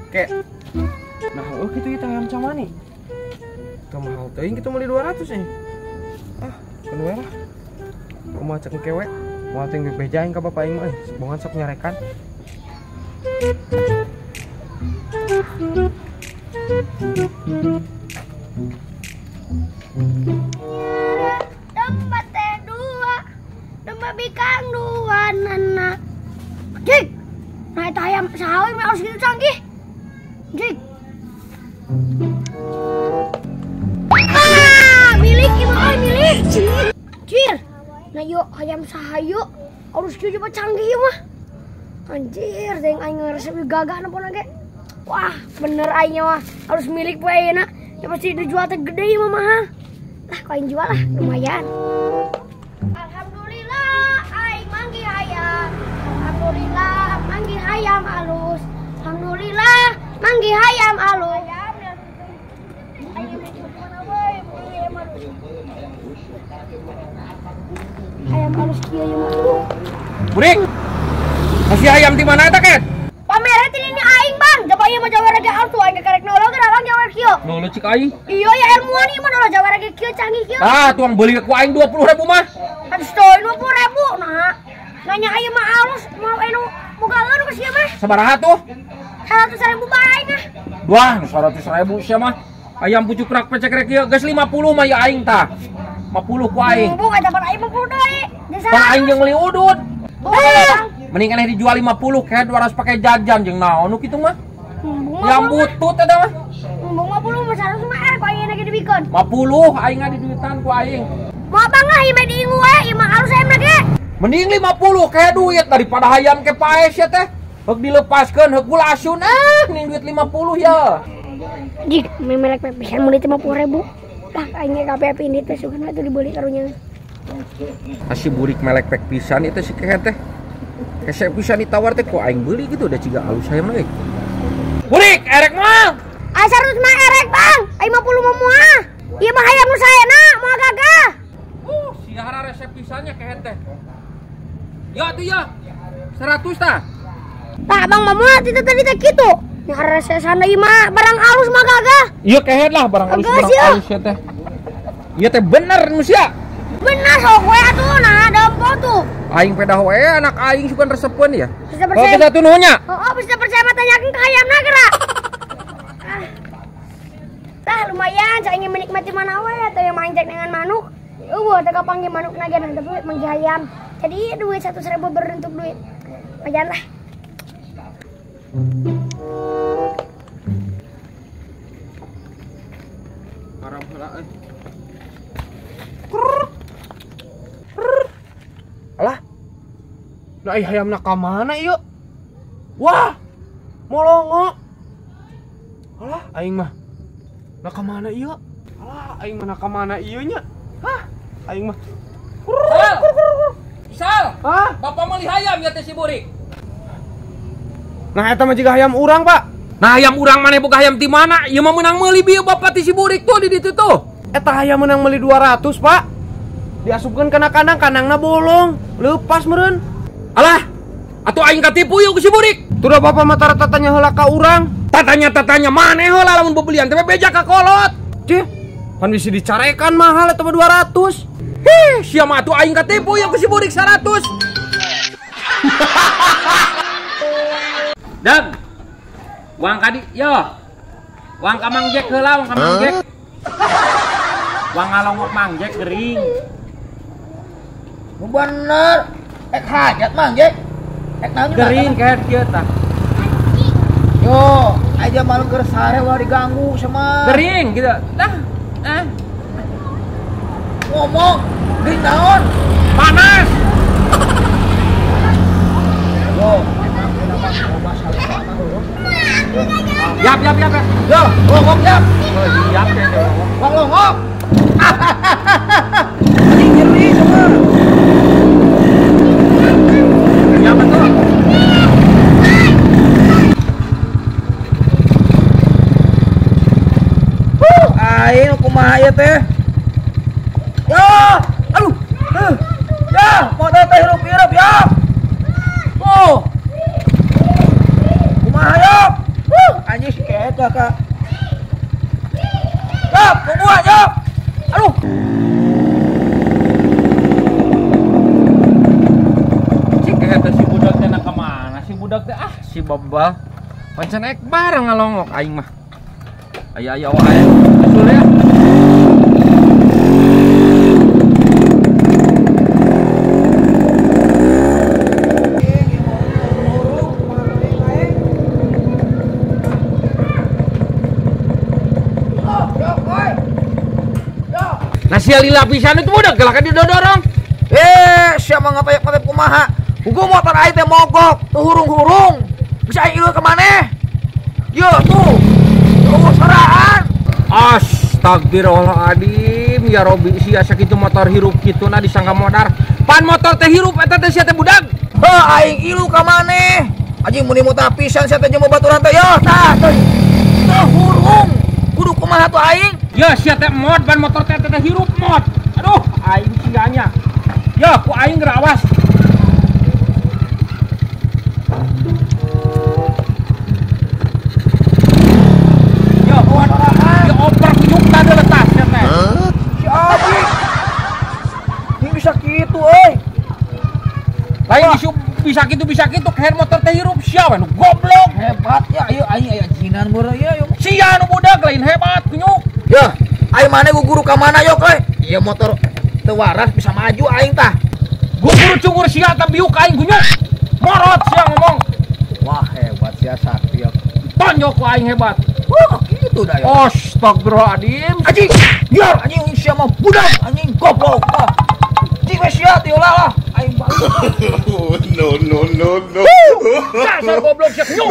Kayak nah, oh gitu kita ayam camani. Teu mahal teuing kitu meuli 200 nih. Ah, keun we lah. Kumaha cek engke we. Moal teuing bebeja aing ka bapak aing mah euy, bongan sok nyarekan. Domba teh dua, domba bikang dua nana. Jik, nah itu ayam sahawe mah harus gitu canggih. Jik. Ah, milik ieu mah milik. Jir. Nah yuk ayam sahayu harus kieu coba canggih ieu mah. Anjir, teuing aing ngeresep gagah nempona ge. Wah, bener aing mah harus milik poe ayeuna. Ya pasti dijual teh gede ieu mah mahal. Lah, kau aing jual lah, lumayan. Alhamdulillah aing manggih hayam. Alhamdulillah manggih hayam alus. Alhamdulillah manggih hayam alus. Hayam alus kieu ieu mah. Burik. Masih ayam di mana eta, Ket? Pameran ini aing, Bang. Coba ieu mah jawa rege alus tuh aing karek nolong geura Bang jawa kieu. Nolong cik aing. Iya ya ilmuan ieu mah nolong jawa rege kieu canggih kieu. Ah, tuang beli ku aing 20.000 mah. Aduh, 20.000 nah. Nanya aing mah alus mau anu bogaeun ka sia mah. Sabaraha tuh? 100.000 bae aing ah. Wah, 100.000 sia mah. Ayam pucuk rak pecek rek ieu geus 50 mah ya aing tah. 50 ku aing. Embung aja pan aing 50 deui. Pan aing jeung meuli udud. Mending keneh dijual 50 kayak 200 pakai jajan jeung naon nu kitu mah. Yang butut eta mah. Embung 50 mah 100 mah ku aing lagi dibikeun. 50 aing diduitan ku aing. Mau abang lah ieu mah diingu we, ieu mah alus ayam lagi. Mending 50 kayak duit daripada hayam ke paes ya teh. Heuk dilepaskeun heuk gula asun ah mending duit 50 ya. Jik, memelek pisan meuli 50.000. Lah aing ge KPP ini teh sugan atuh dibeli karunya. Asih burik melek pek pisan itu si kehet teh. Hese pisan ditawar teh ku aing beli gitu udah ciga alus hayam lagi. Burik erek mah. Ah 100 mah erek, Bang. Aing 50 mah moal. Ieu mah hayam nu saena, moal gagah. Siara resep pisannya kehet teh. Ya tuh ya. 100 tah. Tah Abang mah moal itu tadi teh kitu. Nya resep sana ieu mah barang alus mah gagah. Iya kehet lah barang alus barang alus ya teh. Iya teh bener manusia. Bener sok we atuh nah dompo tuh. Aing pedah we anak aing sukan resepeun ya. Bisa percaya. Oh, bisa tuh nuhunnya. Oh, bisa percaya mah tanyakeun ka hayamna geura. Tah lumayan saya ingin menikmati mana we atau yang manjak dengan manuk. Eueuh teh kapanggih manuk na ge tapi manggih hayam. Jadi duit 100.000 berbentuk duit. Lumayan lah. Haram heula euy. Alah. Nah, hayamna ka mana ieu? Wah. Molongo. Alah, aing mah. Nah ka mana ieu? Alah, aing mah na ka mana ieu nya? Hah? Aing mah. Sal. Sal. Hah? Bapak meuli hayam ya teh si burik. Nah, eta mah jiga hayam urang, Pak. Nah, hayam urang maneh boga hayam ti mana? Ieu mah meunang meuli bieu bapak ti si burik tuh di ditu tuh. Eta hayam meunang meuli 200, Pak. Diasupkeun kana kandang, kandangna bolong, leupas meureun. Alah, atuh aing katipu ieu ku si burik. Tuh da bapak mah tara tatanya heula ka urang. Tatanya-tatanya maneh heula lamun bebelian teh beja ka kolot. Cih, pan bisa dicarekan mahal eta mah 200. Hih, sia mah atuh aing katipu ieu ku si burik 100. Dan uang kadi, yo. Uang ka Mang Jack heula, uang ka Mang Jack. Uang ngalongok Mang Jack gering. Bener, ek hajat Mang Jack. Ek naon gering kayak kieu tah. Yo, aja malam keur sare ulah diganggu sama. Gering gitu. Tah. Ah. Ngomong, gering naon? Panas. Yo. Yap, yap, yap. Yo, longok yap. Oh, siap ya, longok. Bang longok. Ini nyeri semua. Ya betul. Aing kumaha ieu teh? Ya, aduh. Ya, motor teh hirup-hirup ya. si bebal. Pancen ek bareng ngalongok aing mah. Aya-aya wae. Susul ya. Nah sia lila pisan itu budak gelakan didodorong. Siapa ngapayap-ngapayap kumaha? Hukum motor aing teh mogok, tuh hurung-hurung. Bisa aing ieu ka maneh? Yo tuh. Tuh soraan. Astagfirullahaladzim, ya Robi sia sakitu motor hirup kitu na disangka modar. Pan motor teh hirup eta teh sia teh budak. Heuh aing ilu ka maneh. Anjing muni muta pisan sia teh jeung babaturan teh yo tah. Tuh hurung. Kudu kumaha tuh aing? Ya sia teh mod ban motor teh teh hirup mod. Aduh aing sianya. Ya ku aing gerawas. Ya oper kunyuk tadi letas sia teh. Si Abi. Ini bisa kitu euy. Lain isu bisa kitu keher motor teh hirup sia we nu goblok. Hebat ya ieu aing aya jinan meureun ieu. Sia nu budak lain hebat kunyuk. Ya, aing maneh guguru ka mana yok euy? Ieu motor teu waras bisa maju aing tah. Guguru cungur sia tah biuk aing kunyuk. Morot sia ngomong. Wah, hebat sia sakti ya. Tonjok ku aing hebat. Wah, kitu dah ya. Astagfirullahaladzim. Anjing, biar anjing sia mah budak anjing goblok tah. Anjing we sia teu lah. Aing balik. No no no no. Dasar goblok sia kunyuk.